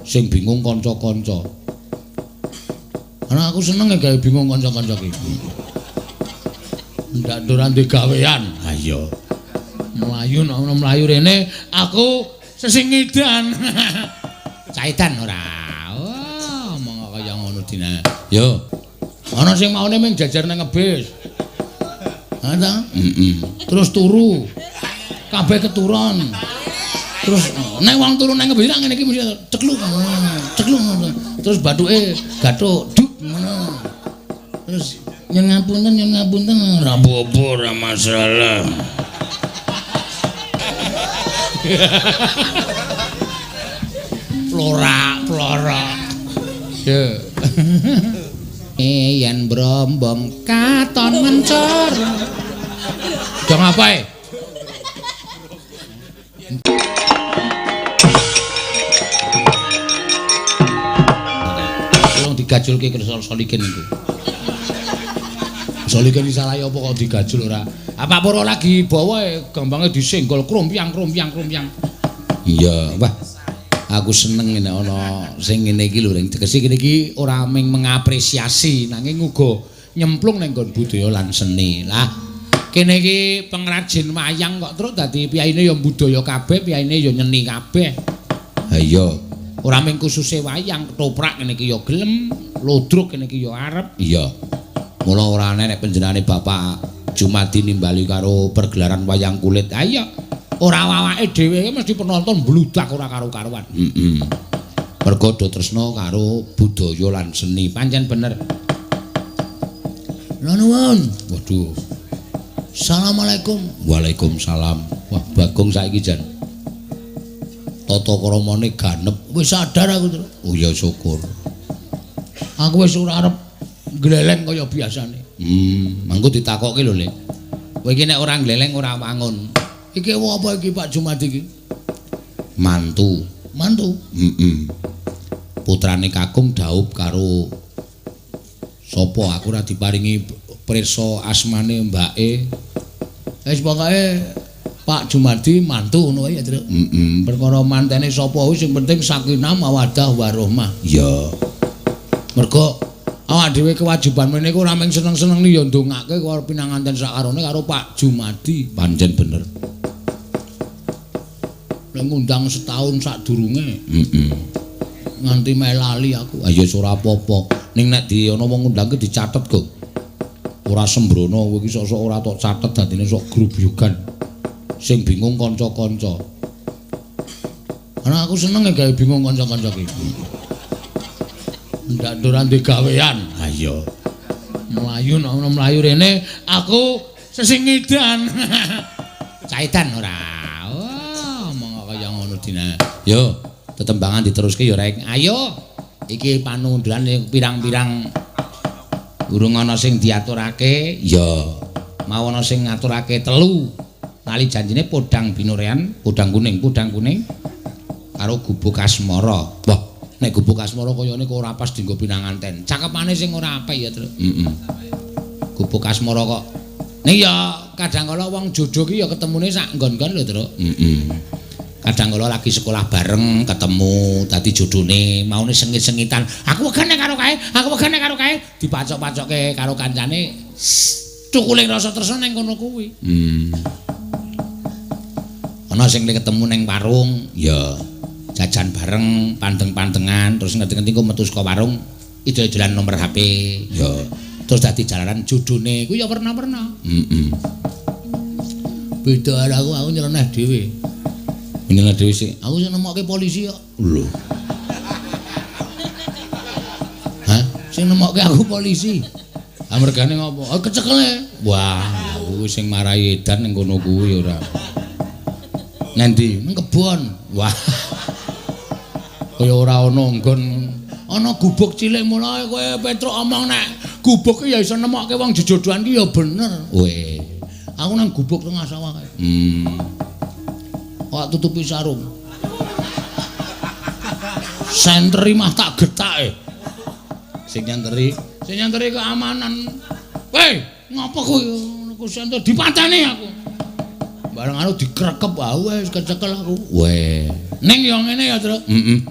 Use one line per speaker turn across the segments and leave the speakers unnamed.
Sing bingung kanca-kanca. Ana aku seneng gawe bingung kanca-kanca iki. Ndak ora ndek gawean. Ha iya. Mlayu nek ana mlayu rene aku sesingidan. Caitan ora. Wah, omong kaya ngono dina. Yo. Ana sing maune mung jajar nang ngebis. Ha ta? Heeh. Terus turu. Kabeh keturun. Terus nek wong turu nang ngebis ngene iki mesti cekluk. Cekluk. Terus bathuke gathuk duk ngono. Terus nyun ngapunten ora apa-apa ora masalah. Plora, plora. Yo. Yen brombong katon mencor. Do ngapae? Tolong digajulke karo Solikin iku. Solikin iki salah apa kok digajul ora? Apa Purwo lagi bawa gambange disenggol krompiang krompiang krompiang. Iya, wah. Aku seneng nek ana sing ngene iki lho, Ring. Tegese kene iki ora mung mengapresiasi nanging uga nyemplung ning nggon budaya lan seni. Lah, kene iki pengrajin wayang kok truk dadi piyaine ya budaya kabeh, piyaine ya nyeni kabeh. Ha iya, ora mung khususe wayang, ketoprak kene iki ya gelem, ludruk kene iki ya arep. Iya. Mula ora ana nek panjenengane Bapak Jumadi nimbali karo pergelaran wayang kulit. Ha iya. Ora awake dhewe mesti penonton mbludak ora karo-karuan. Heeh. Mergo do tresna karo budaya lan seni. Pancen bener. Lha nuwun. Waduh. Assalamualaikum. Waalaikumsalam. Wah, Bagong saiki jan. Tata kramane ganep. Wis sadar aku, Tru. Oh ya syukur. Aku wis ora arep gleleng kaya biasane. Mangko ditakokke lho, Le. Kowe iki nek ora gleleng ora wangun. Iki apa iki Pak Jumadi iki? Mantu. Mantu? Heeh. Putrane Kakung dhaup karo sapa aku ora diparingi prisa asmane mbake. Wis pokoke Pak Jumadi mantu ngono wae ya, Tru. Heeh. Perkara mantene sapa kuwi sing penting sakinah mawaddah warahmah. Iya. Mergo awak dhewe kewajiban meneh iku ora mung seneng-seneng ya ndongake karo pinanganten sakarone karo Pak Jumadi. Pancen bener. Nek ngundang setahun sadurunge. Heeh. Nganti melali aku. Ah ya ora apa-apa. Ning nek di ana wong ngundang ki dicatet kok. Ora sembrono kowe iki sok-sok ora tok catet dadine sok grubyugan. Sing bingung kanca-kanca. Ana aku seneng gawe bingung kanca-kanca ki. Ndak ora ndek gawean. Ha iya. Mlayu nek ana mlayu rene aku sesingidan. Caitan ora. Wah, omong kaya ngono dina. Yo, tetembangan diteruske ya, Rek. Ayo. Iki panundulan pirang-pirang urung ana sing diaturake. Ya. Mau ana sing ngaturake telu. Tali janjine podang binorean, podang kuning karo gubuk asmara. Wah, nek gubuk asmara kayane kok ora pas dienggo pinanganten. Cakepane sing ora apik ya, Tru. Heeh. Gubuk asmara kok. Ning ya kadang kala wong jodoh ki ya ketemune sak nggon-nggon lho, Tru. Heeh. Kadang kala lagi sekolah bareng ketemu dadi jodone, maune sengit-sengitan. Aku wegane karo kae, aku wegane karo kae, dipacok-pacokke karo kancane. Cukule rasa tresna ning kono kuwi. Ana sing ketemu ning warung, ya jajan bareng, pandeng-pandengan, terus ngerti-ngerti kok metu saka warung, idol-idolan nomor HP, ya. Terus dadi jalaran jodone, kuwi ya werna-werna. Heeh. Beda karo aku nyeleneh dhewe. Nyeleneh dhewe sik. Aku sing nemokke polisi kok. Lho. Hah? Sing nemokke aku polisi. Ah mergane ngopo? Oh kecekele. Wah, kuwi sing marai edan ning kono kuwi ora. Ngendi? Nang kebon. Wah. Kaya ora ana nggon. Ana gubuk cilik mula kowe Petruk omong nek gubuk ki ya iso nemokke wong jejodohan ki ya bener. Weh. Aku nang gubuk tengah sawah kae. Kok tutupi sarung. Senteri mah tak getake. Sing nyenteri keamanan. Weh, ngopo kowe ngono senter dipateni aku. Bareng anu dikrekep ah wis kecekel aku. Weh. Ning ya ngene ya, Truk. Heeh.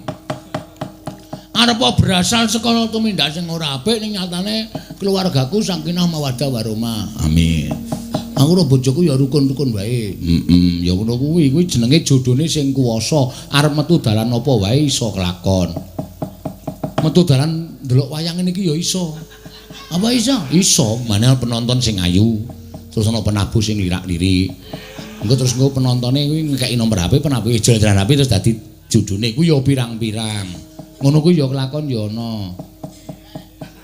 Arepa berasal saka tumindak sing ora apik ning nyatane keluargaku sakinah mawaddah warahmah. Amin. Aku karo bojoku ya rukun-rukun wae. Heeh, ya ngono kuwi, kuwi jenenge jodhone sing kuwasa. Arep metu dalan apa wae iso kelakon. Metu dalan ndelok wayang ngene iki ya iso. Apa iso? Iso, maneh penonton sing ayu. Terus ana penabuh sing lirak-lirik. Engko terus engko penontone kuwi ngekeki nomor HP, penabuh ijol-ijolan HP terus dadi jodhone kuwi ya pirang-pirang. Ngono kuwi ya kelakon ya ana.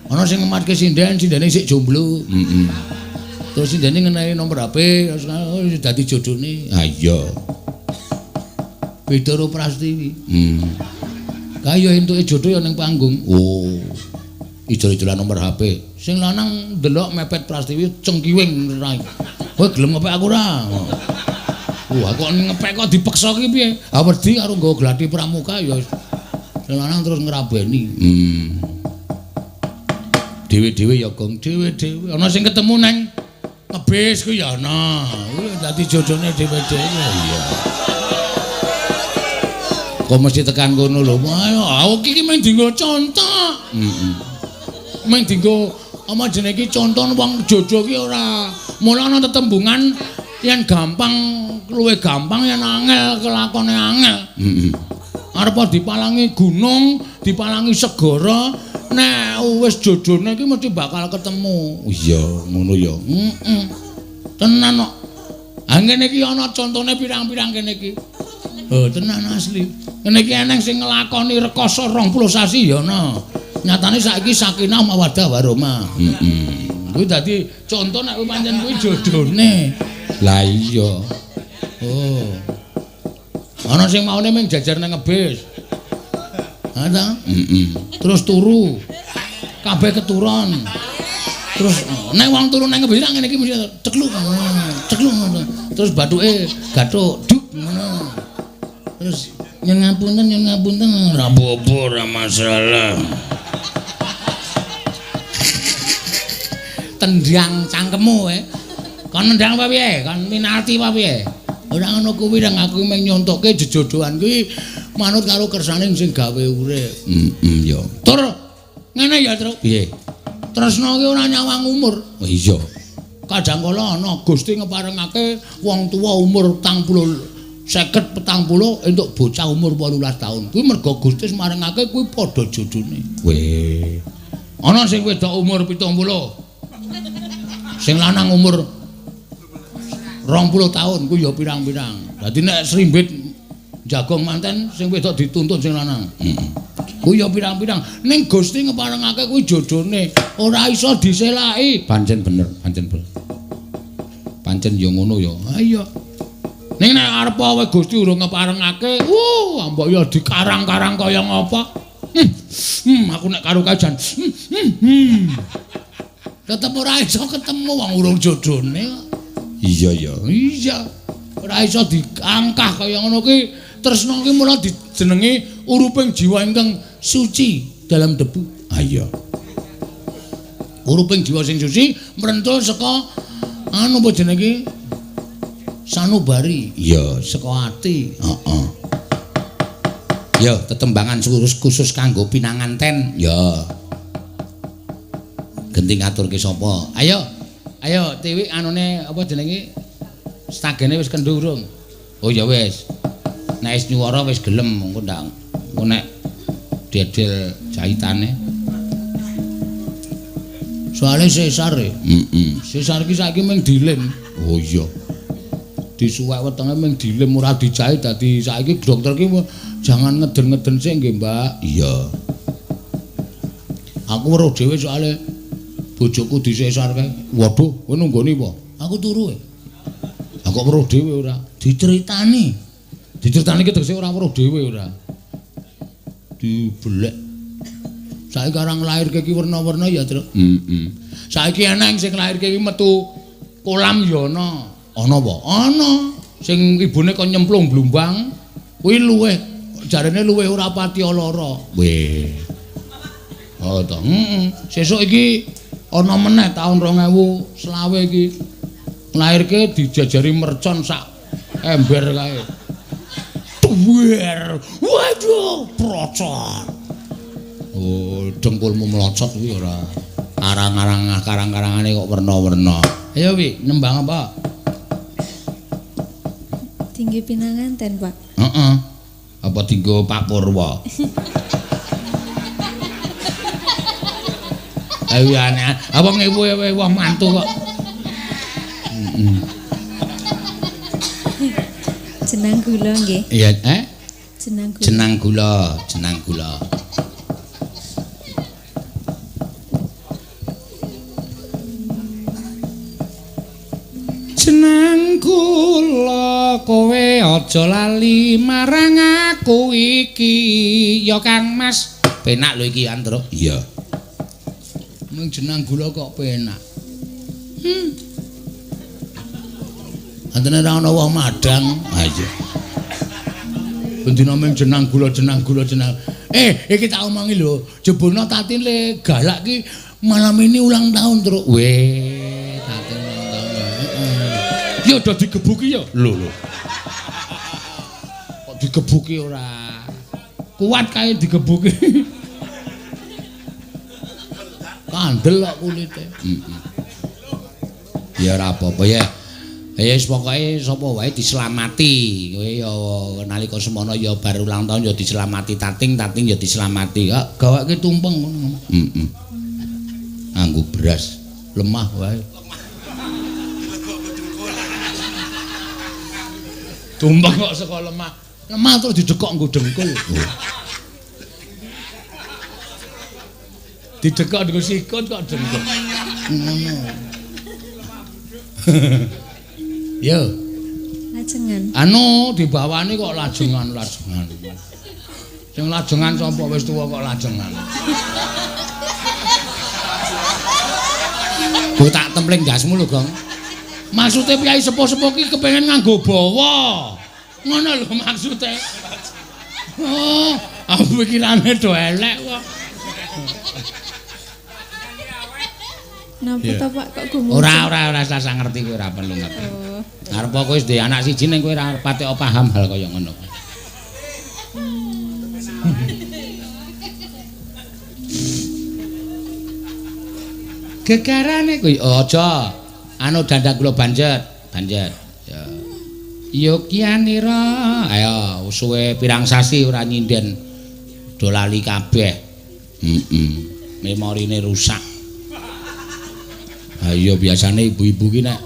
Ana sing ngematke sinden, sindene sik jomblo. Heeh. Terus sindene ngeneni nomor HP, terus dadi jodhone. Ha iya. Beda karo Prastiwi. Kaya entuke jodoh ya ning panggung. Oh. Ijol-ijolan nomor HP. Sing lanang ndelok mepet Prastiwi cengkiwing rai. Kowe gelem ngepek aku ora? Wah, kok ngepek kok dipeksa ki piye? Ha wedi karo nggawa gladi pramuka ya. Sing lanang terus ngrabeni. Dewe-dewe ya, Gong, dewe-dewe. Ana sing ketemu neng ngebis kuwi ya ana. Kuwi dadi jodhone dhewe-dhewe. Iya. Kok mesti tekan kono lho. Wah, aku iki mung dienggo contoh. Heeh. Mung dienggo apa jenenge iki contoh wong jojo ki ora. Mula ana tetembungan yen gampang luwih gampang yen angel kelakone angel. Heeh. Arep dipalangi gunung, dipalangi segara, nek wis jodhone iki mesti bakal ketemu. Iya, ngono ya. Heeh. Tenan kok. Ha ngene iki ana contone pirang-pirang kene iki. Oh, tenan asli. Ngene iki eneng sing nglakoni rekoso 20 sasi ya ana. Nyatane saiki sakinah mawaddah warahmah. Heeh. Kuwi dadi conto nek pancen kuwi jodhone. Lah iya. Oh. Ana sing maune mung jajar nang ngebis. Ha ta? Heeh. Terus turu. Kabeh keturun. Terus nek wong turu nang ngebis ngene iki mesti cekluk cekluk ngono. Terus bathuke gathuk duk ngono. Terus yen ngapunten ora apa-apa ora masalah. Tendang cangkemmu kowe. Kon nendang apa piye? Kon minalti apa piye? Ora ngono kuwi nang aku mung nyontoke jejodohan kuwi manut karo kersane sing gawe urip. Heeh ya. Tur ngene ya, Truk. Piye? Tresna ki ora nyawang umur. Oh iya. Kadang kala ana Gusti ngeparengake wong tuwa umur 40 50 40 entuk bocah umur 18 tahun. Kuwi mergo Gusti marengake kuwi padha jodhone. Weh. Ana sing wedok umur 70. Sing lanang umur 20 tahun kuwi ya pirang-pirang. Dadi nek srimbit jagong manten sing wedok dituntun sing lanang. Heeh. Kuwi ya pirang-pirang. Ning Gusti ngeparengake kuwi jodhone, ora iso diselaki. Pancen bener, pancen bener. Pancen ya ngono ya. Ha iya. Ning nek arep wae Gusti urung ngeparengake, mbok ya dikarang-karang kaya ngapa? Aku nek karo kae jan. Tetep ora iso ketemu wong urung jodhone kok. Iya ya. Iya. Ora iso diangkah kaya ngono ki. Tresna ki mula dijenengi uruping jiwa ingkang suci dalam debu. Ha iya. Uruping jiwa sing suci mrentul saka anu apa jenenge ki? Sanubari. Iya, saka ati. Heeh. Ya, tetembangan khusus kanggo pinanganten. Ya. Genti ngaturke sapa? Ayo. Ayo Tiwi anune apa jenenge? Stagene wis kendho urung? Oh ya wis. Nek wis nyuwara wis gelem engko ndak engko nek dedel jahitane. Soale sesar e. Heeh. Sesar iki saiki mung dilem. Oh iya. Disuwek wetenge mung dilem ora dijahit dadi saiki dokter ki jangan ngeden-ngeden sik nggih, Mbak. Iya. Aku weruh dhewe soale bojoku disesar kae. Waduh, kowe nunggoni apa? Aku turu e. Aku kok weruh dhewe ora? Diceritani. Diceritani ki tegese ora weruh dhewe ora. Dibelek. Saiki karang nglairke ki werna-werna ya, Truk. Heeh. Saiki eneng sing nglairke ki metu kolam ya ana. Ana apa? Ana. Sing ibune kon nyemplung blumbang kuwi luwih jarene luwih ora pati lara. Weh. Oh to. Heeh. Sesuk iki ana meneh taun 2020 iki. Nglairke dijajari mercon sak ember kae. Duwer. Waduh, procot. Oh, dengkulmu melocot kuwi ora. Arang-arang karang-karangane kok werna-werna. Ayo wi, nembang apa?
Tinggi pinanganten, Pak.
Heeh. Apa dinggo Pak Purwa? Ayo aneh. Apa ngewu-ewu wong mantu kok. Heeh.
Jenang gula nggih.
Iya, eh?
Jenang gula.
Jenang gula, jenang gula. Jenang gula kowe aja lali marang aku iki ya Kang Mas. Penak lho iki Andro. Iya. Mung jenang gula kok penak. Antene ora ana wong madang. Ha iya. Bendina mung jenang gula, jenang gula, jenang. Iki tak omongi lho, jebulna Tatin le galak ki malam ini ulang tahun terus. Weh, Tatin ulang tahun. Heeh. Ya udah digebuki ya. Lho lho. Kok digebuki ora? Kuat kae digebuki. Kandel kok kulite. Heeh. Ya ora apa-apa ya. Ya wis pokoke sapa wae diselamati. Kowe ya nalika semono ya bar ulang tahun ya diselamati Tating, Tating ya diselamati. Kok gawake tumpeng ngono. Heeh. Nganggo beras lemah wae. Tumpeng kok saka lemah. Lemah terus didekok nggo dengkul. Didekok nggo sikut kok dengkul. Ngono. Yo.
Lajengan.
Anu dibawani kok lajengan-lajengan. Sing lajengan sapa wis tuwa kok lajengan. Go tak templing ndasmu lho, Gong. Maksude piyai sepuh-sepuh ki kepengin nganggo bawa. Ngono lho maksude. Oh, aku pikirane do elek kok.
Napa to Pak kok gumun?
Ora ora ngerti kowe ora perlu ngerti. Oh. Arep kowe wis duwe anak siji ning kowe ora patek paham hal kaya ngono. Gegarane kuwi aja anu dandang kula banjet, banjet. Ya. Yogyanira, ayo suwe pirang sasi ora nyinden do lali kabeh. Heeh. Memorine rusak. Ha iya biasane ibu-ibu ki nek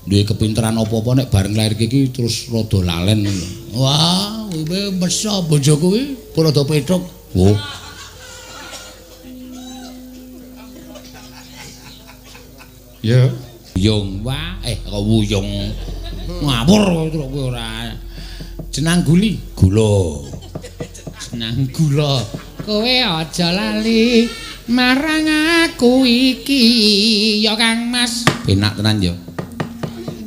duwe kepinteran apa-apa nek bareng lahir iki terus rada lalen. Wah, kuwi meso bojoku kuwi rada petruk. Oh. Ya. Wuyung wae, kok wuyung. Ngawur kowe ora. Jenang guli, gula. Jenang gula. Kowe aja lali marang aku iki ya Kang Mas. Penak tenan ya.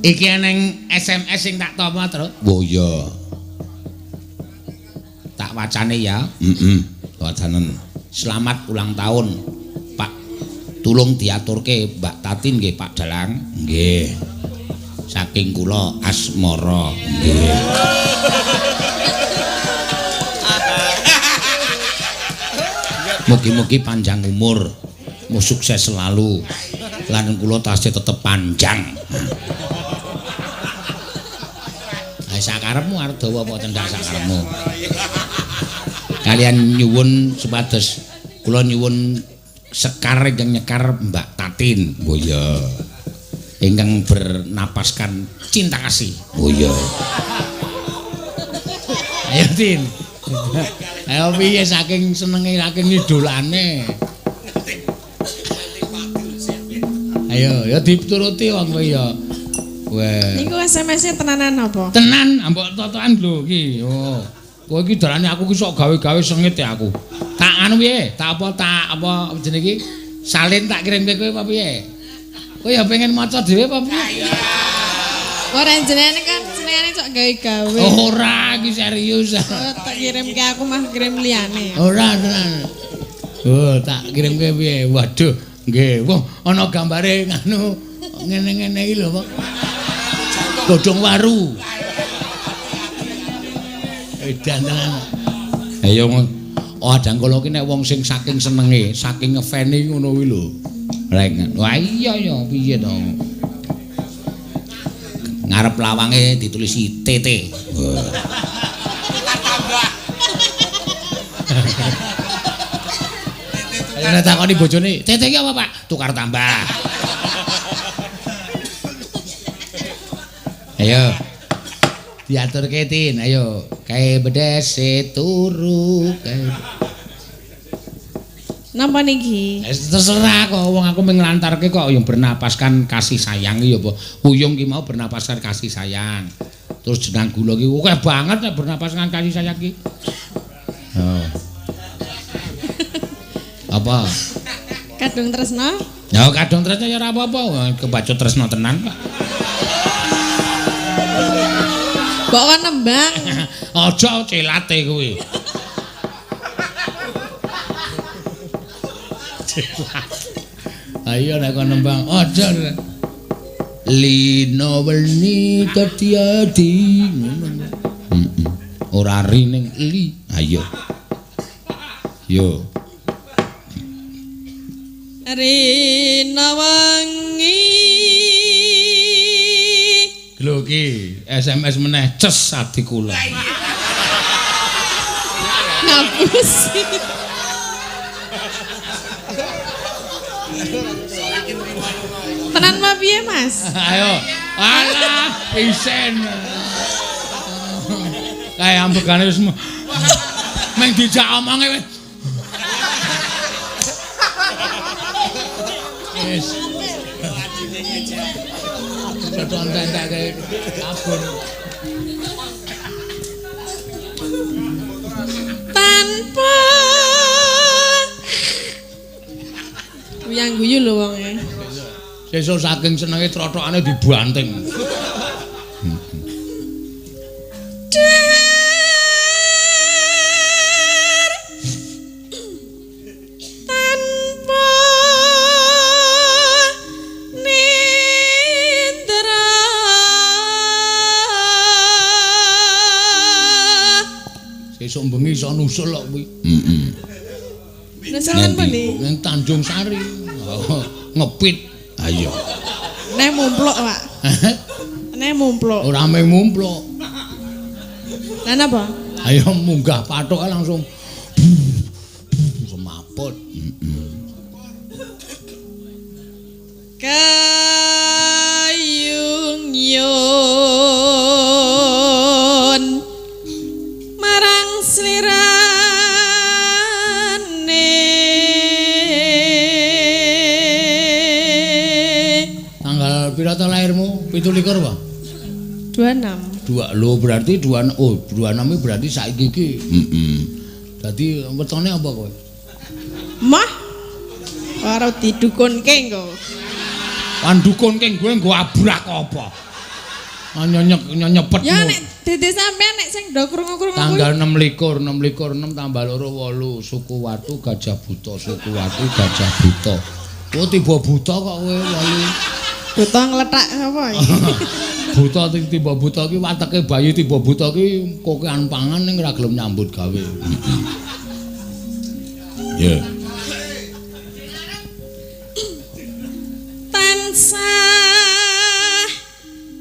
Iki eneng SMS sing tak tampa, Tru. Oh iya. Tak wacane ya. Heeh, wacanen. Selamat ulang tahun, Pak. Tulung diaturke Mbak Tatin nggih Pak Dalang. Nggih. Saking kula Asmara. Nggih. Mugi-mugi panjang umur, mu sukses selalu. Lan kula tasih tetep panjang. Ha sakarepmu arep dawa apa cendhak sakarepmu. Kalian nyuwun supados kula nyuwun sekar ingkang nyekar Mbak Tatin. Oh iya. Ingkang bernapaskan cinta kasih. Oh iya. Ayo Tin. Ayo piye saking senenge saking idolane. Ayo ya dituruti wong kowe ya. Weh.
Niku SMS-e tenanan apa?
Tenan, ambok totokan lho iki. Oh. Kowe iki darane aku ki sok gawe-gawe sengit ya aku. Tak anu piye? Tak apa jenenge iki? Salin tak kirimke kowe apa piye? Kowe ya pengen maca dhewe apa piye?
Ora jenenge kan senengane sok gawe-gawe.
Ora iki serius.
Oh, tak kirimke aku mah kirim liyane.
Ora tenan. Oh, tak kirimke piye? Waduh, nggih. Wah, ana gambare nganu ngene-ngene iki lho, Pak. Godhong waru. Edan tenan. Ayo Oh, kadang kala ki nek wong sing saking senenge, saking ngefane ngono kuwi lho. Rek. Wah iya ya piye to? Ngarep lawange ditulisi TT.
Tambah.
Ayo nek takoni bojone, TT ki apa, Pak? Tukar tambah. Ayo. Diaturke Tin, ayo. Kae bedese turu kae.
Napa niki?
Terserah kok wong aku mung nglantarke kok yang bernapaskan kasih sayang iki ya apa. Wuyung ki mau bernapaskan kasih sayang. Terus jenang gula ki akeh banget nek bernapaskan kasih sayang ki. Oh. Apa?
Kadung tresna?
Ya kadung tresna ya ora apa-apa, kebacut tresna tenan kok.
Mbok kon nembang.
Aja celate kuwi. Celat. Ayo nek kon nembang aja. Lino weni kedadi ngono. Heeh. Ora ri ning li. Ayo. Yo.
Rina wengi.
Lho ki SMS meneh ces ati kula.
Ngapusi. Tenan apa piye, Mas?
Ayo. Alah, isen. Kae ambekane wis meng dijak omonge wis. Wis. Cocok entek-enteke abon.
Tanpa wiyang guyu lho wonge.
Sesuk saking senenge trotokane dibanting.
Tanpa nindra.
Sesuk bengi iso nusul kok kuwi. Heeh.
Nusul nang pundi?
Nang Tanjung Sari. Oh, ngepit. Ayo.
Nek mumpluk, Pak. Nek mumpluk.
Ora mung mumpluk.
Lah napa?
Ayo munggah pathoke langsung semaput. Heeh.
Kayung yun marang slirane.
Tanggal pira ta lahirmu? 27 apa?
26.
2 lho berarti 2 oh 26 iki berarti saiki iki. Heeh. Dadi wetone apa kowe?
Mah. Ora didukunke engko.
Lan dukunke kowe nggo abrak apa? Nyonyek nyepetmu.
Ya nek dede sampean nek sing do krungu-krungu kuwi.
Tanggal 26, 26 6 tambah 2 8, suku watu gajah buta, suku watu gajah buta. Oh tiba buta kok kowe 8.
Buta nglethak apa iki?
Buta tiba buta ki wateke bayi tiba buta ki kokean pangan ning ora gelem nyambut gawe. Ya.
Tansah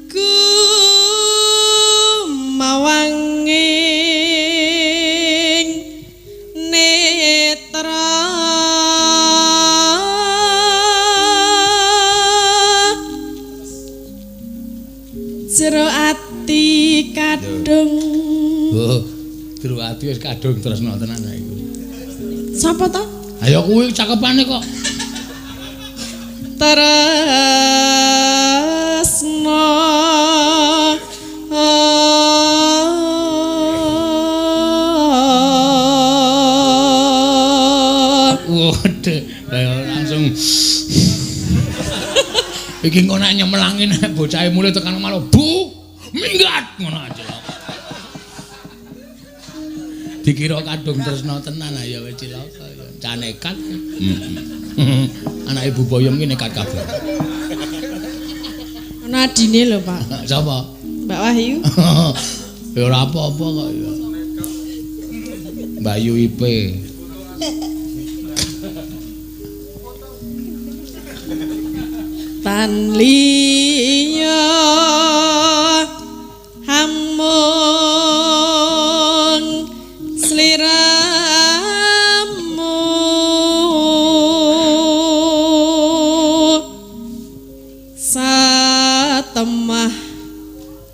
gumawanging netra jero ati kadung.
Oh, jero ati wis kadung tresna tenan iku.
Sapa to?
Ayo kuwi cakepane kok.
Tresna.
Waduh, langsung iki engko nek nyemelangi nek bocahe mulih tekan omah lho, Bu, minggat ngono aja. Dikira kadung tresna tenan ya wis cilaka ya. Cah nekat. Heeh. Anak Ibu Boyong ki nekat kabeh.
Ana adine lho, Pak.
Sapa?
Mbak Wahyu.
Ya ora apa-apa kok ya. Mbak Yu IP.
Tan liya hamung sliramu satemah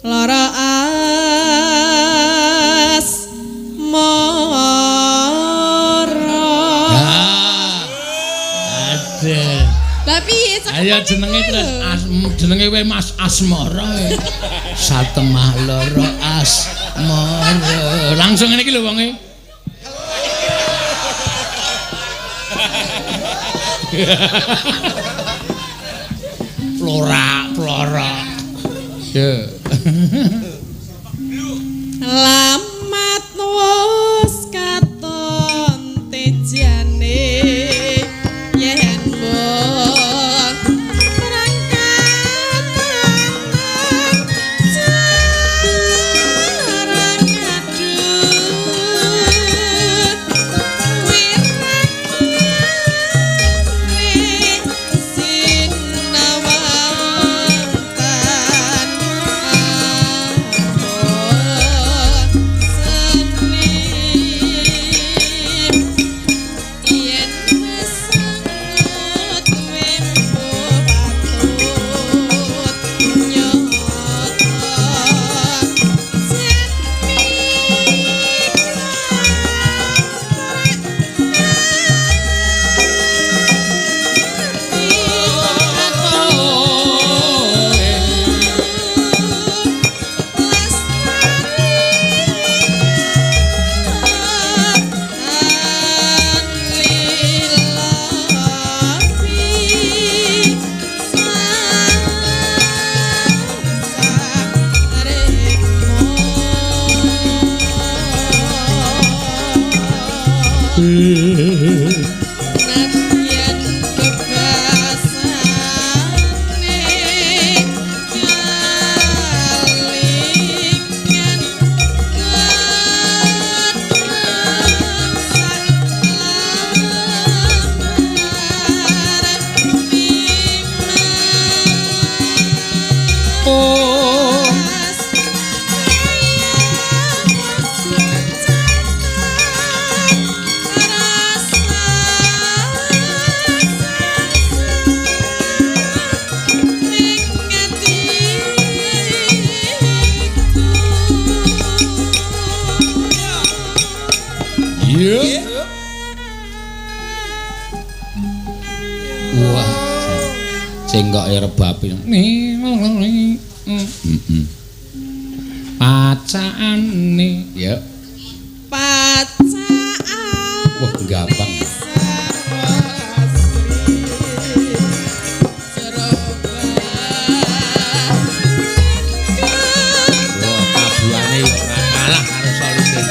lara asmara.
Ada.
Lah piye cek?
Ayo jenenge terus jenenge wae Mas Asmara. Satemah lara asmara. Langsung ngene iki lho wonge. Flora, flora. Yo.
Lamat wis katon tejane yen mbok berangkat jarang ngadu wirang sinawang tan yen mesengut wembo patut nyoto Nadyan bebasane kalingan
Iya. Wah. Cengkoke rebabe. Heeh. Pacane ya.
Pacaan.
Wah, gampang. Wah, tabuhane ya ora kalah karo Solihin.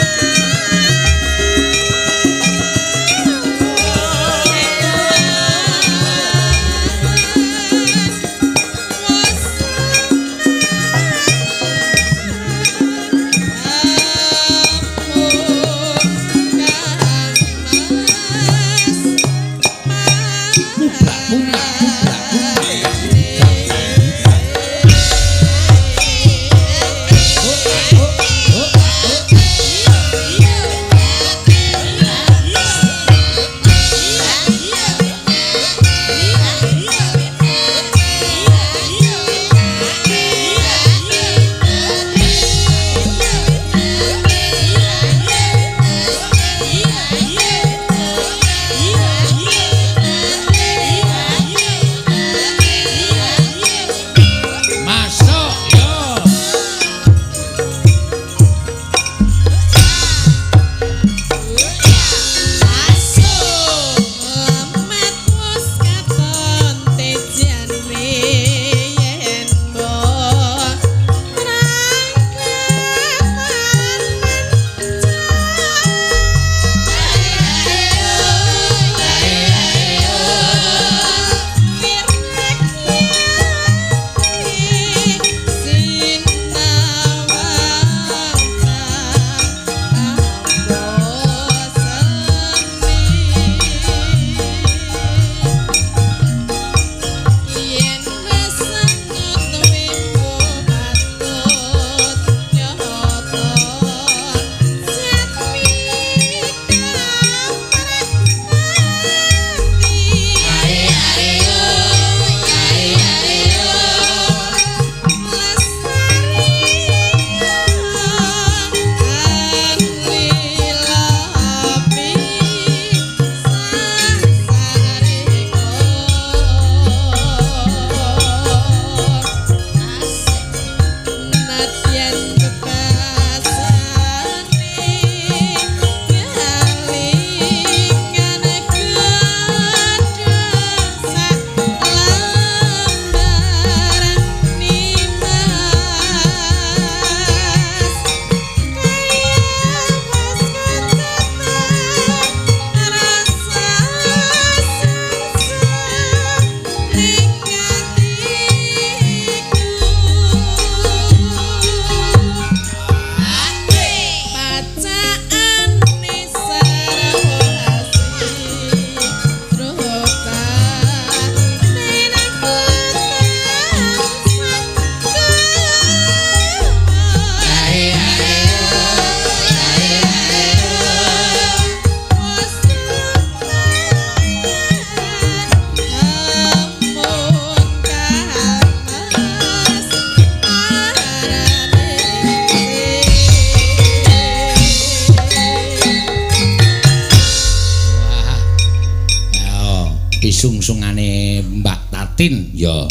Pisungsungane Mbak Tatin ya.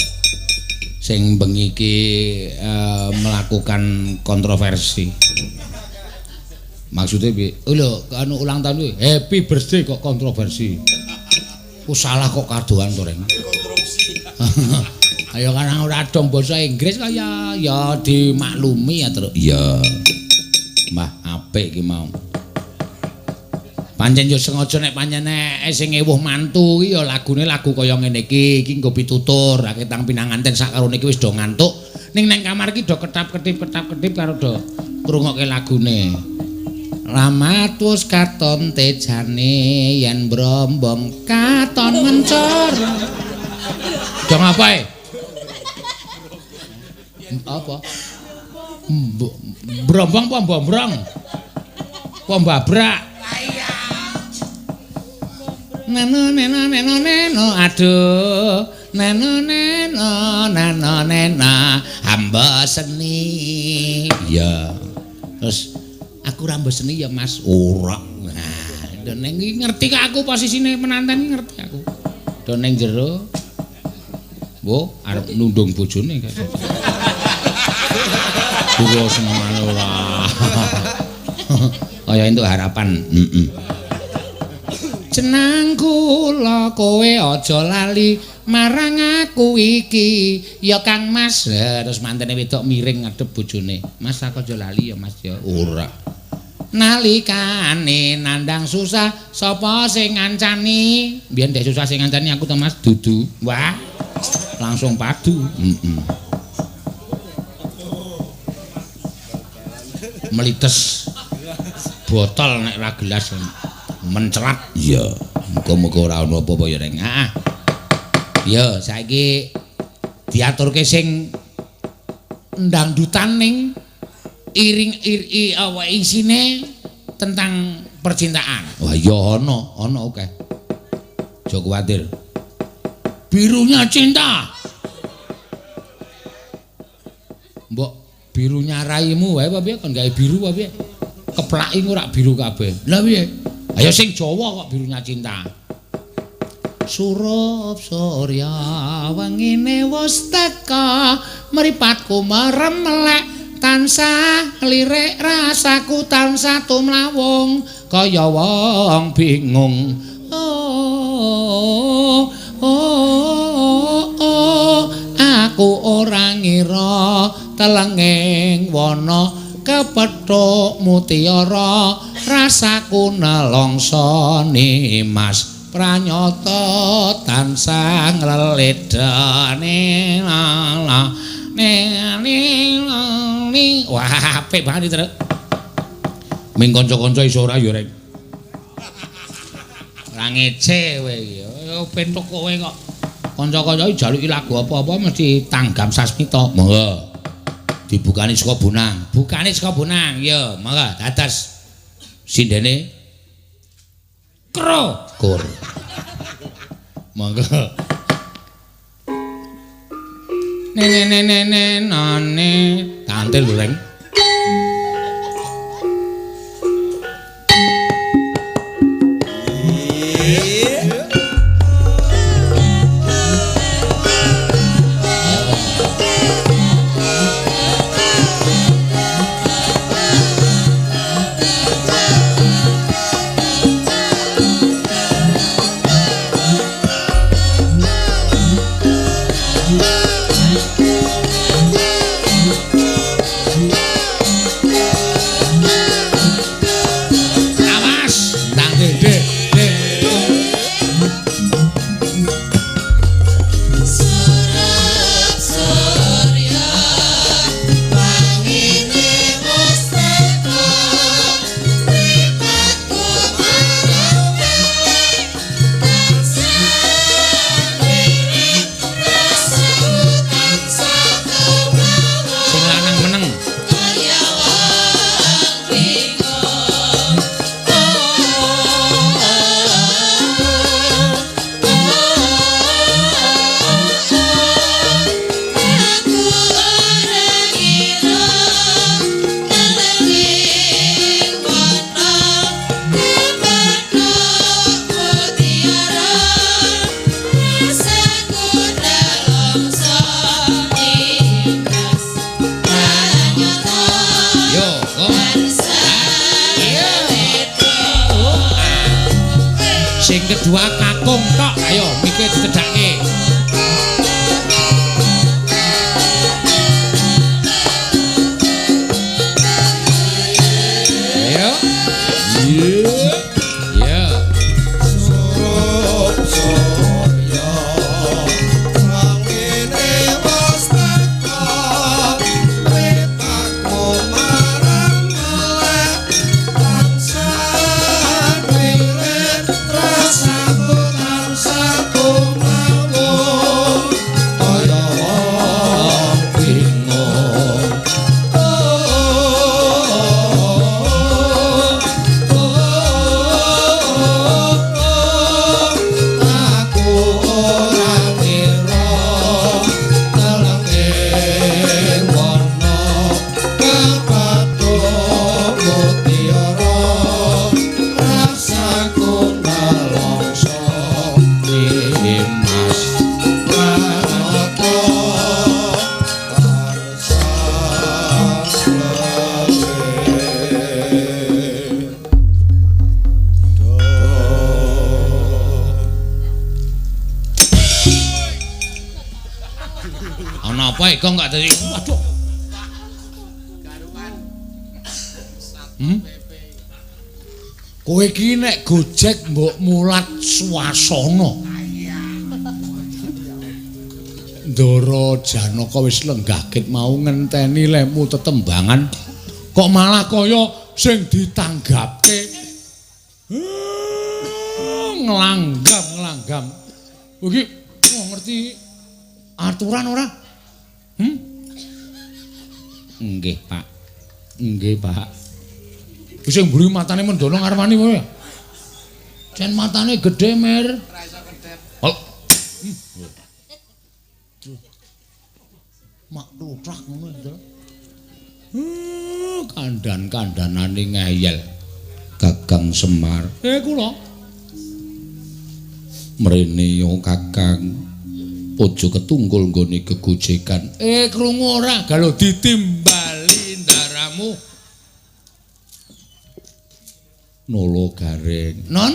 Sing bengi iki melakukan kontroversi. Maksudnya piye? Oh lho, anu ulang tahun kuwi happy birthday kok kontroversi. Ku salah kok kadohan to, Reng.
Kontroversi.
Ayo kan ora dong basa Inggris kaya ya dimaklumi ya, Truk. Iya. Mbah apik iki mau. Pancen yo sengaja nek pancen nek sing ewuh mantu iki ya lagune lagu kaya ngene iki, iki nggo pitutur, raketang pinanganten sakarone iki wis do ngantuk. Ning nang kamar iki do ketap-ketip ketap-ketip karo do ngrungokke lagune. Lamatus katon tejane yen brombong katon mencor. Do ngapae? Apa? Brombong apa mbombrong? Apa mbabrak? Neno neno neno neno aduh neno neno neno nena hamba seni. Iya. Terus aku ora mbeseni ya Mas. Ora. Nah, do ning iki ngerti kok aku posisine penanten iki ngerti aku. Do ning jero. Mbok arep nundung bojone kae. Kuwi senengane ora. Kaya entuk harapan. Heeh. Jenang kula kowe aja lali marang aku iki ya Kang Mas. Terus mantene wedok miring ngadep bojone. Mas aku aja lali ya Mas ya. Ora. Nalikane nandang susah sapa sing ngancani? Biyen ndek susah sing ngancani aku to Mas dudu. Wah. Langsung padu. Heeh. Melites botol nek ra gelas mencelat. Iya, muga-muga ora ono apa-apa ya Reng. Heeh. Ya, saiki diaturke sing ndangdutan ning iring awake isine tentang percintaan. Wah, ya ono, ono akeh. Aja kuwatir. Birunya cinta. Mbok birunya raimu wae apa piye kon gawe biru apa piye? Keplaki ora biru kabeh. Lah piye? Ayo sing Jawa kok birunya cinta. Surup surya wengine wis teka, mripatku merem melek tansah lirik rasaku tansah tumlawung kaya wong bingung. Oh, oh, oh, aku ora ngira telenging wana kepethuk mutiara rasaku nelongso Mas pranyata tansah ngleledane la ne ne ne. Wah apik banget iki, Truk. Ming kanca-kanca iso ora ya Reng. Ora ngece kowe iki. Pentuk kowe kok. Kanca-kanca iki jaluki lagu apa-apa mesti tanggam sasmita. Monggo. Dibukani saka bonang. Bukane saka bonang. Ya, monggo dados sindene kro kur. Monggo. Ne ne ne ne ne nane tante lho Reng. Berdua kakung tok. Ayo mike dicedhake. Ayo. Iya.
Surup surya wangine wis teka mripatku marang melek tansah wirid rasaku tansah kumawung kaya wong bingung. Aku ora ngira telenge wana kepethuk mutiara rasaku nelongso
Nimas
pranata karsa
Ana apa iki kok dadi waduh. Kowe iki nek gojek mbok mulat swasana. Ndara Janaka wis lenggah ket mau ngenteni lemu tetembangan kok malah kaya sing ditanggapke. Nglanggam-nglanggam. Kowe iki ngerti aturan ora? Nggih, Pak. Nggih, Pak. Wis sing mburi matane mendono ngarwani kowe. Cen matane gedhe, Mir. Ora iso kedhep. Oh. Mak tutrak ngono ya. Kandhan-kandhanane ngeyel. Kakang Semar. Kula. Mrene yo Kakang. Aja ketunggul nggone gegojekan. Krungu ora galo ditimbali ndaramu. Nolo Gareng. Non?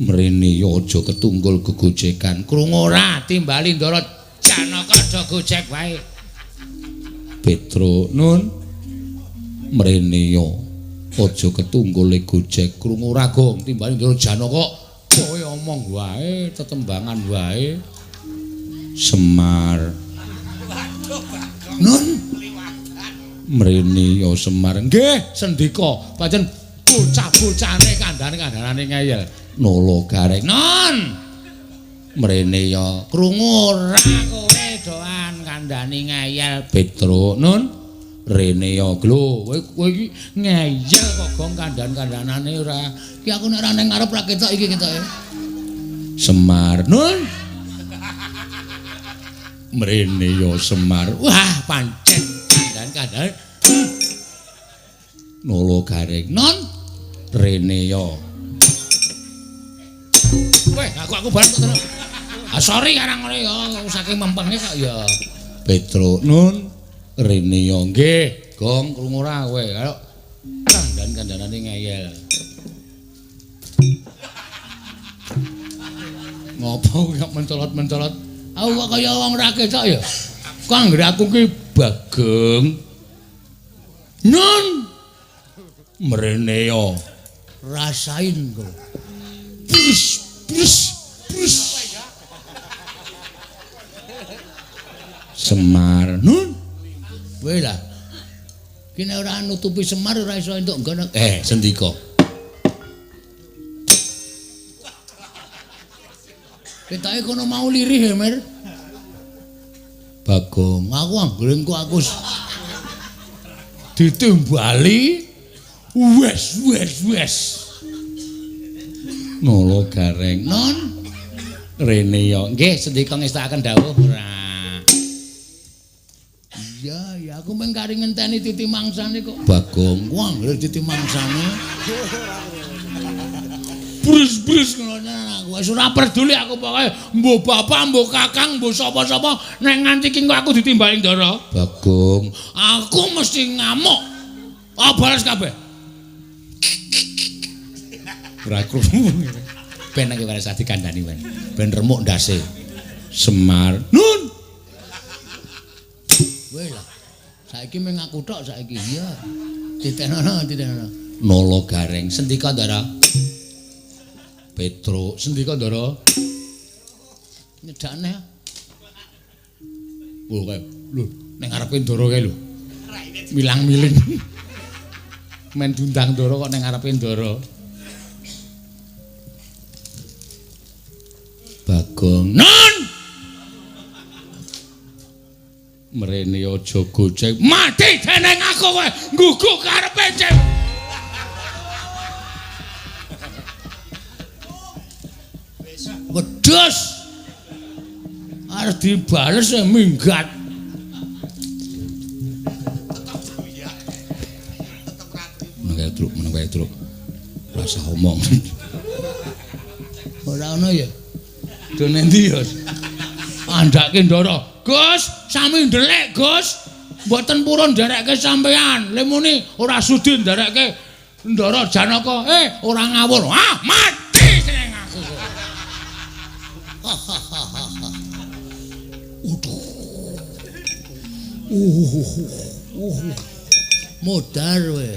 Mrene yo aja ketunggul gegojekan. Krungu ora timbali ndara Janaka aja gojek wae. Petro nun. Mrene yo aja ketunggul gojek. Krungu ora Gong timbali ndara Janaka. Kowe omong wae, tetembangan wae. Semar. Nun. Mrene ya Semar. Nggih, sendika. Pancen bocah-bocane kandhane-kandhanane ngeyel. Nolo Gareng. Non. Mrene ya krungu ora kowe doan kandhane ngeyel. Petro. Nun. Rene ya glo, kowe iki ngeyel kok gong kandhan-kandhanane ora. Ki aku nek ora ning ngarep ra ketok iki ketoke. Semar. Nun. Mrene ya Semar. Wah, pancen kandhan-kandhane. Nolo Gareng. Non. Rene ya. Weh, aku bareng kok. Ah sorry karang ngene ya, saking mempenge kok ya. Petro. Nun. Rene ya nggih, Gong krungu ora kowe. Ayo kandhan-kandhanane ngeyel. Ngopo kok mencolot-mencolot? Aku kok kaya wong ora ketok ya. Kok anggere aku ki Bageng. Nun. Mrene ya. Rasain kowe. Bus bus bus. Semar. Nun. Kowe lah. Ki nek ora nutupi Semar ora iso entuk nggon. Sendika. Ketoke kono mau lirih ya, Mir. Bagong, aku anggere engko aku ditimbali wes wes wes. Nolo Gareng. Non. Rene ya. Nggih, sendika ngestakaken dawuh ora. Iya, ya aku mung kari ngenteni titi mangsane kok. Bagong, ku anggere titi mangsane. Brus-brus ngono aku wis ora peduli aku pokoke mbuh bapak, mbuh kakang, mbuh sapa-sapa nek nganti ki engko aku ditimbali ndara. Bagong, aku mesti ngamuk. Ah balas kabeh. Ora krungu. Ben nek ora usah dikandani ben. Ben remuk ndase. Semar. Nun. Weh lah. Saiki mung aku tok saiki. Iya. Titenono, titenono. Nala Gareng sendika Ndara. Petruk sendika Ndara. Nyedakne. Oh kae. Lho, ning ngarepe Ndara kae lho. Milang-miling. Men diundang Ndara kok ning ngarepe Ndara. Bagong. Non. Mrene aja gocek. Mati dening aku kowe ngguguk karepe cek. Wedhus. Arep dibales minggat. Meneng wae truk. Ora usah omong. Ora ono ya. Do nendi ya? Andhake Ndara. Gus, sami ndelik, Gus. Mboten purun nderekke sampean. Lemune ora sudi nderekke Ndara Janaka. Ora ngawur. Ah, mati seneng aku. Modar kowe.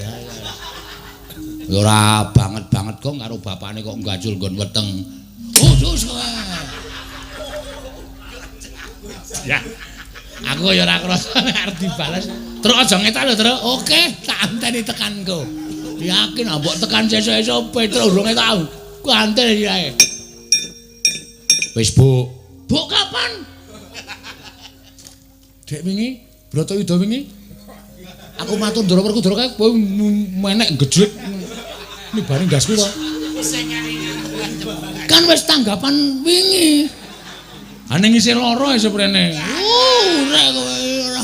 Ora banget-banget kok karo bapakne kok gajul nggon weteng. Khusus kowe. Ya. Aku ya ora krasa arep dibales. Truk aja ngetak lho, Truk. Oke, tak anteni tekanku. Yakin mbok tekan sesuk-esuk Petruk urung tau. Ku anteni ae. Wis, Bu. Bu kapan? Dek wingi, Bratayuda wingi. Aku matur Ndara Werkudara kae kowe menek gejlek. Nibane ndasku to. Kan wis tanggapan wingi. Ane ngisi lara isih prene. Ora kowe ora.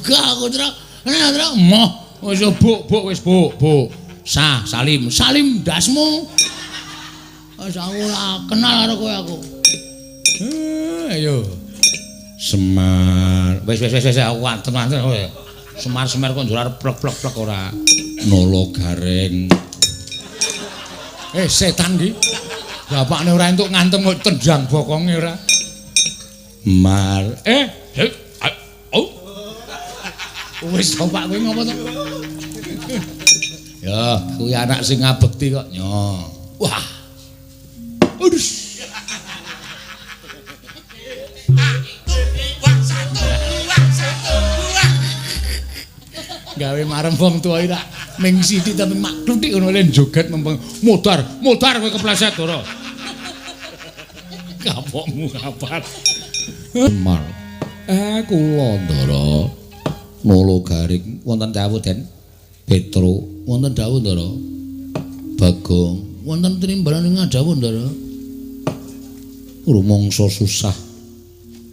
Gak aku truk. Nek truk moh wis buk wis buk. Sah Salim, Salim ndasmu. Wis aku ora kenal karo kowe aku. Ayo. Semar. Wis aku anten-anten kowe. Semar-semar kok njur arep plek-plek-plek ora. Nala Gareng. Setan iki. Bapakne ora entuk ngantem kok tendang bokonge ora. Mar. Oh. Wis to Pak kowe ngopo to? Ya, kuwi anak sing ngabekti kok. Nyo. Wah. Aduh. Gawe marem wong tuwa iki rak ming sithik tapi mak tutik ngono le joget mempeng. Modar, modar kowe kepleset ora. Kapokmu kapan? Mar. Kula Ndara. Nala Garing wonten dawuh Den Petruk, wonten dawuh Ndara. Bagong, wonten trimbalan ing dawuh Ndara. Rumangsa susah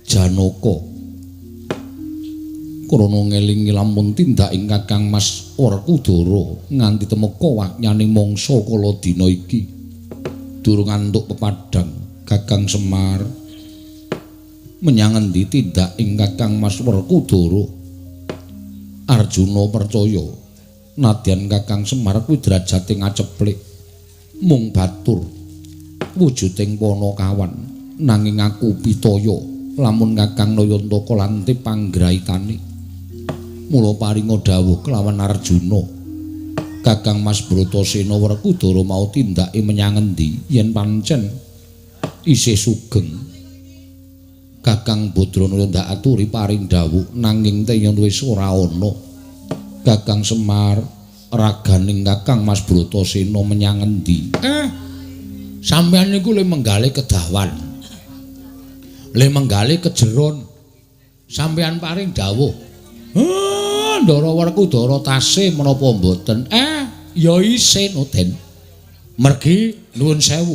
Janaka. Krana ngelingi lamun tindak ing Kakang Mas Werkudara nganti temeka waknyane mangsa kala dina iki. Durung antuk pepadang Kakang Semar menyang endi tindak ing Kakang Mas Werkudara. Arjuna percaya nadyan Kakang Semar kuwi derajate ngaceplik mung batur wujuding panakawan, nanging aku pitaya lamun Kakang Nayantaka lantip panggraitane. Mula paringa dawuh kelawan Arjuna, Kakang Mas Bratasena Werkudara mau tindake menyang endi yen pancen isih sugeng. Kakang Badranaya ndak aturi paring dawuh nanging teyan wis ora ana. Kakang Semar raganing Kakang Mas Bratasena menyang endi? Sampeyan niku le menggale kedawan. Le menggale kejeron. Sampeyan paring dawuh. Ndara Werkudara tasih menapa mboten? Ya isih no Den. Mergi nuwun sewu.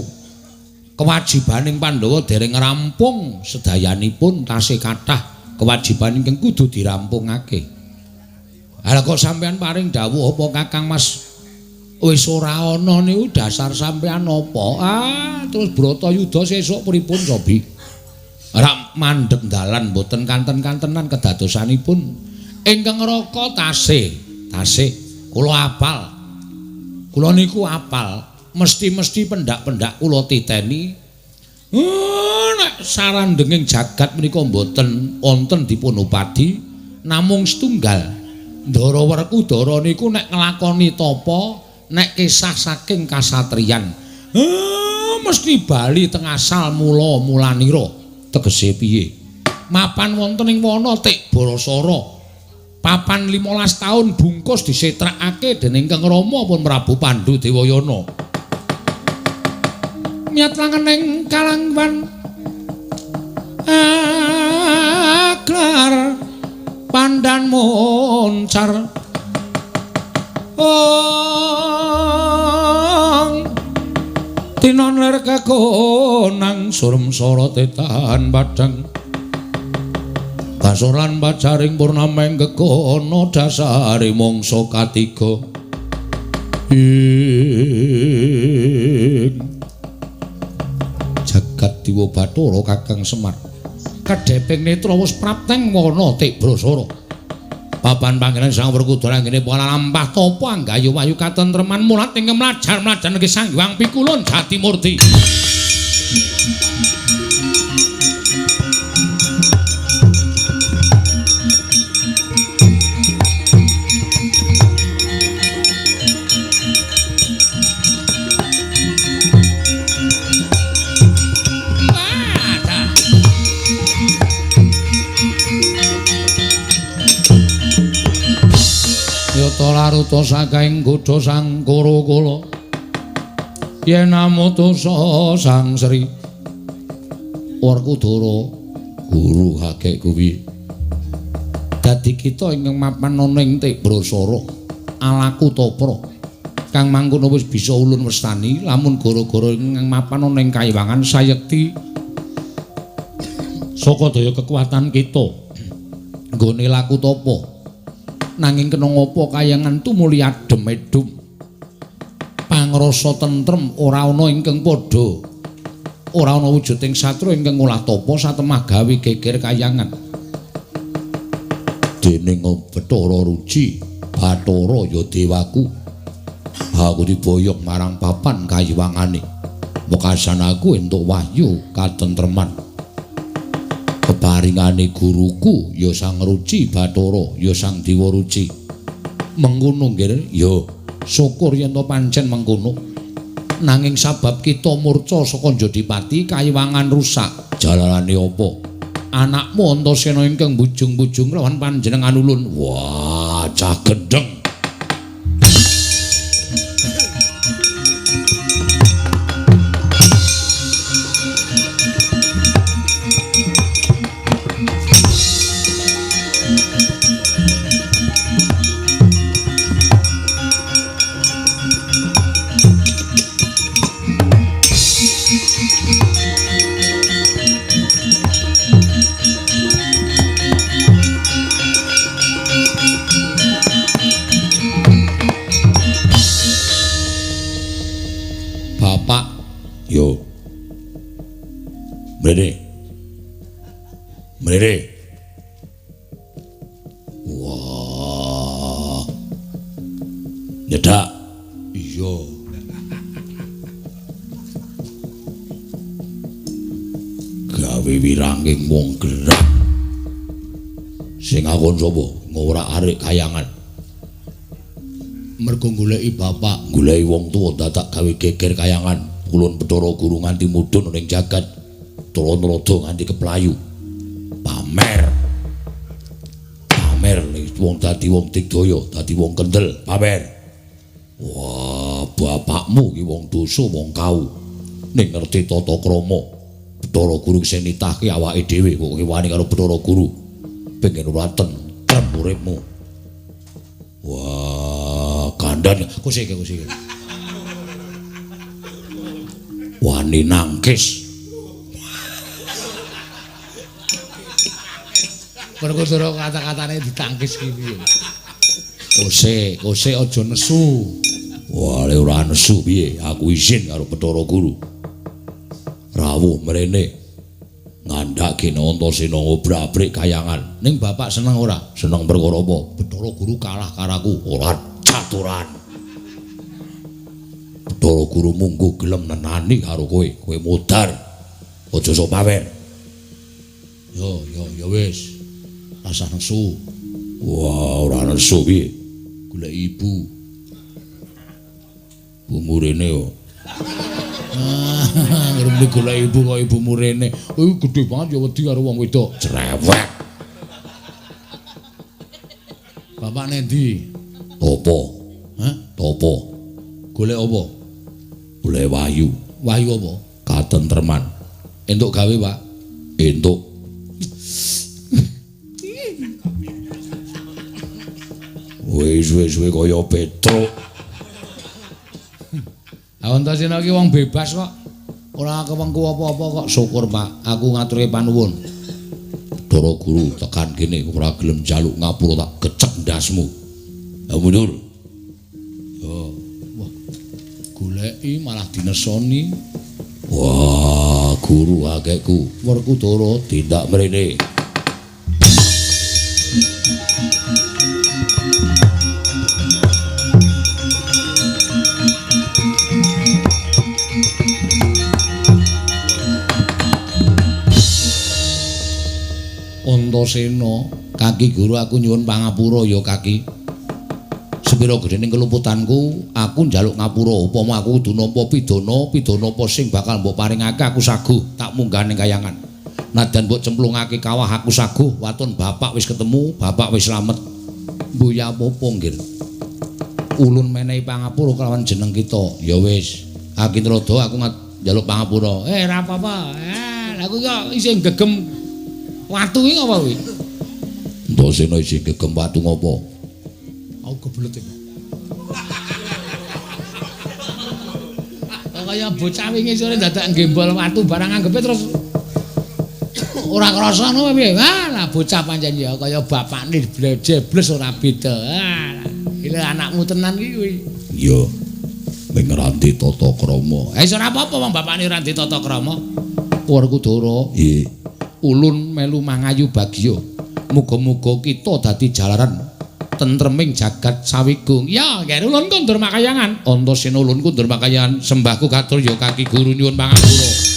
Kewajibaning Pandhawa dereng rampung sedayanipun tasih kathah kewajiban ingkang kudu dirampungake. Lah kok sampeyan paring dawuh apa Kakang Mas wis ora ana niku dasar sampeyan apa? Terus Bratayuda sesuk pripun cobi? Ora mandheg dalan mboten kanten-kantenan kedadosanipun. Ingkang raka tasih, tasih kula apal. Kula niku apal. Mesti-mesti pendak-pendak kula titeni. Nek sarandenging jagat menika mboten wonten dipun upadi namung setunggal. Ndara Werkudara niku nek nglakoni tapa, nek kisah saking kasatriyan, mesti bali teng asal mula mulanira. Tegese piye? Mapan wonten ing wana Tik Barasara. Papan 15 taun bungkus disetrakake dening Kang Rama pun Prabu Pandhu Dewayana. Miat langening kalangwan aglar pandan moncar ong tinon ler kekonang surem sorote tahan padang basoran pacaring purnameng kekono dasare mangsa katiga ing jagat Dewa Bathara Kakang Semar kedheping netra wis prapteng wana Tik Brasara. Papan panggenan Sang Werkudara anggene pola lampah tapa anggayu wayu katentreman mulat ing mlajar-mlajar negeri Sang Hyang Pikulun Jatimurti. Laruta sakaing godha sang Kuru-kula yen amutusa sang Sri Werkudara guru hakek kuwi dadi kita ingkang mapan ana ing Tik Brasara alaku topra kang mangkono wis bisa ulun westani lamun gara-gara ingkang mapan ana ing kayiwangan sayekti saka daya kekuatan kita nggone laku tapa. Nanging kena ngapa kayangan tumuli adem edum pangrasa tentrem ora ana ingkang padha ora ana wujuding satru ingkang ngolah tapa satemah gawe geger kayangan dening Bathara Ruci Bathara ya dewaku aku diboyong marang papan kayiwangane wekasan aku entuk wahyu katentreman peparingane guruku ya Sang Ruci Bathara ya Sang Dewa Ruci. Mengkono nggih ya syukur yen to pancen mengkono. Nanging sabab kita murca saka Jodipati kayiwangan rusak. Jalarane apa? Anakmu Antasena ingkang bujung-bujung lawan panjenengan ulun. Wah, cah gendeng. Yo. Mrene. Mrene. Wah. Nyedak. Iya. Gawe wiranging wong gerak. Sing akon sapa? Ngorak-arik kayangan. Mergo goleki bapak, goleki wong tuwa dadak gawe geger kayangan. Kulon Bathara Guru nganti mudhun ning jagat Tulanrada nganti keplayu. Pamer. Pamer wong dadi wong digdaya, dadi wong kendel, pamer. Wah, bapakmu ki wong dosa, wong kau. Ning ngerti tata krama. Bathara Guru sing nitahke awake dhewe kok wani karo Bathara Guru. Pengen ora tentrem uripmu. Wah, kandhan kusik kusik. Wani nangkis. Werkudara kata-katane ditangkis ki piye? Kose, kose aja nesu. Wah, le ora nesu piye? Aku izin karo Bathara Guru. Rawuh mrene ngandhake Antasena ngobrak-abrik kayangan. Ning bapak seneng ora? Seneng perkara apa? Bathara Guru kalah karo aku. Ora caturan. Bathara Guru mungguh gelem nenani karo kowe. Kowe modar. Aja sok pamer. Yo yo ya wis. Rasah nesu. Wah, ora nesu piye? Golek ibu. Ibumu rene yo. Ah, ngrembe golek ibu kok ibumu rene. Kuwi gedhe banget ya wedi karo wong wedok. Cerewet. Bapak nendi? Topo. Hah? Topo. Golek apa? Golek wahyu. Wahyu apa? Katentreman. Entuk gawe, Pak? Entuk. Wis wis kaya Petruk. Antasena iki wong bebas kok. Ora kewengku apa-apa kok. Syukur, Pak. Aku ngaturke panuwun. Bathara Guru tekan kene ora gelem njaluk ngapura tak gecek ndasmu. Ya mundur. Yo, wah. Goleki malah dinesoni. Wah, guru akehku. Werkudara tindak mrene. Antasena, kaki guru aku nyuwun pangapura ya kaki. Sepira gedhening keluputanku, aku njaluk ngapura. Upama aku kudu nampa pidana, pidana apa sing bakal mbok paringake aku saguh tak munggah ning kayangan. Nadyan mbok cemplungake kawah aku saguh, waton bapak wis ketemu, bapak wis slamet. Mbuh ya apa-apa nggir. Ulun menehi pangapura kelawan jeneng kita. Ya wis, Aki Trada aku njaluk pangapura. Ora apa-apa. Aku kok isih gegem watu iki apa kuwi? Antasena isih gegem watu ngopo? Aku kebelet iki. Kok kaya bocah wingi sore dadak nggembol watu barang anggepe terus ora krasa ngono piye? Lah bocah pancen ya kaya bapakne blejebles ora beda. Ah, iki anakmu tenan iki kuwi. Iya. Ning ora ndek tata krama. Eh ora apa-apa wong bapakne ora ndek tata krama. Werkudara. Iya. Ulun melu mangayu bagya. Muga-muga kita dadi jalaran tentreming jagat sawigung. Ya, nggih ulun kondur makayangan. Antasena ulun kondur makayangan. Sembahku katur ya kaki guru nyuwun pangapura.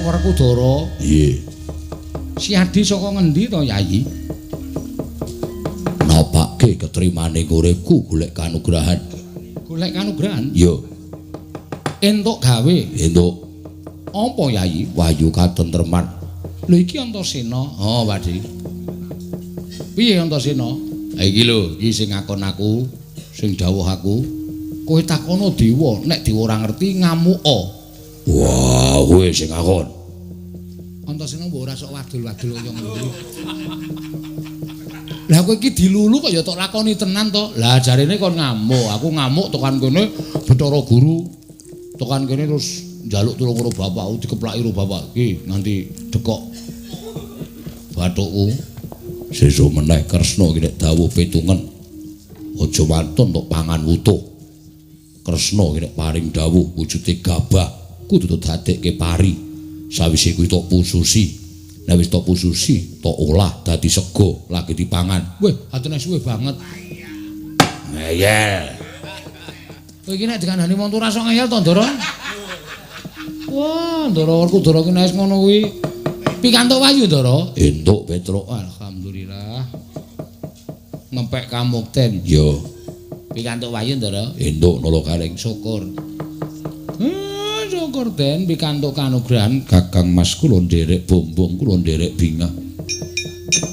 Werkudara. Nggih. Siadi saka ngendi to, Yayi? Napake ketrimane uripku golek kanugrahan. Golek kanugrahan? Iya. Entuk gawe? Entuk. Apa, Yayi? Wahyu katentreman. Lho iki Antasena. Oh, Pakde. Piye Antasena? Ha iki lho, iki sing ngakon aku, sing dawuh aku. Kowe takono dewa, nek dewa ora ngerti ngamuka. Wah, kowe sing ngakon. Antasena mbok ora sok wadul-wadul kaya ngono. Lah kowe iki dilulu kok ya tok lakoni tenan to. Lah jarene kon ngamuk, aku ngamuk tekan kene Bathara Guru. Tekan kene terus njaluk tulung karo bapakku dikeplaki karo bapak iki nganti dekok bathukku. Sesuk meneh Kresna iki nek dawuh pitungen. Aja wantun tok pangan wutuh. Kresna iki nek paring dawuh wujude gabah kudu dadekke pari. Sawise kuwi tok pususi. Nek wis tok pususi, tok olah dadi sego lagi dipangan. Weh, atune suwe banget. Ngeyel. Kowe iki nek dikandani wong ora sok ngeyel to, Ndara? Wah, Ndara Werkudara ki nek ngono kuwi. Pikantuk wahyu, Ndara? Entuk, Petruk. Alhamdulillah. Ngempek kamukten. Iya. Pikantuk wahyu, Ndara? Entuk, Nala Gareng. Syukur. Syukur Syukur Den pikantuk kanugrahan Kakang Mas kula nderek bombong kula nderek bingah.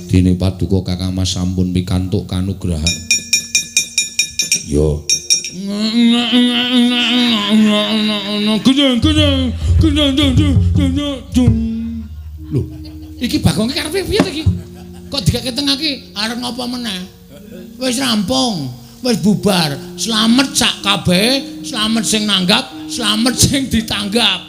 Dene paduka Kakang Mas sampun pikantuk kanugrahan. Yo. Lho, iki Bagonge karepe piye to iki? Kok digake tengah iki arep ngopo meneh? Wis rampung, wis bubar. Slamet sak kabehe, slamet sing nanggap, slamet sing ditanggap.